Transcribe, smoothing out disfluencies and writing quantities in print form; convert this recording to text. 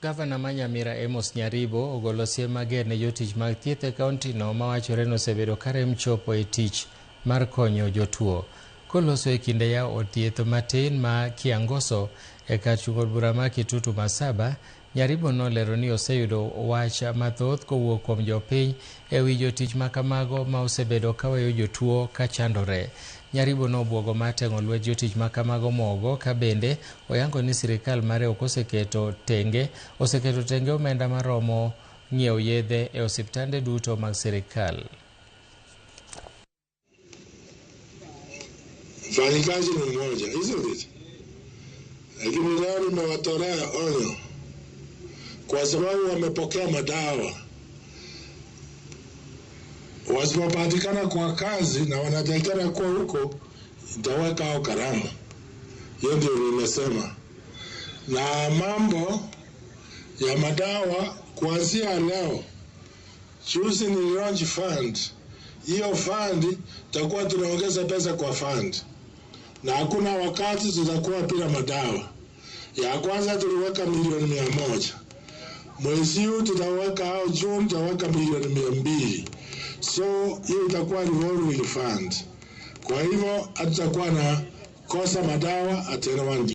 Gavana ma Nyamira Amos Nyaribo ogolo siem mager ne jotich mag thieth e kaontino mawachore ni osebedo ka rem chopo e tich mar konyo jotuo. Koloso e kinde yawo od thieth matin ma Kiangoso e kar chung' od bura ma Kitutu Masaba, Nyaribo nolero ni oseyudo wach mathoth kowuok kuom jopiny e wi jotich ma kamago ma osebedo kaweyo jotuo ka chandore. Nyaribo nobwogo mar teng'o lwet jotich ma kamago mogo ka bende oyango ni sirikal mare ok oseketo tenge oseketo tenge omenda maromo ng'iewo yedhe e osiptande duto mag sirikal. Mfanyikazi ni mmoja, isn't it? Lakini leo nimewatolea onyo kwa sababu wamepokea madawa. Wasipopatikana kwa kazi na wanatakikana kuwa huko, itaweka hao karamu. Hiyo ndio nimesema. Na mambo ya madawa kuanzia leo, juzi ni launch fund. Hiyo fund tutakuwa tunaongeza pesa kwa fund, na hakuna wakati tutakuwa bila madawa. Ya kwanza tuliweka milioni 100, mwezi huu tutaweka au June tutaweka milioni 200. So hiyo itakuwa revolving fund. Kwa hivyo hatutakuwa na kosa madawa at any one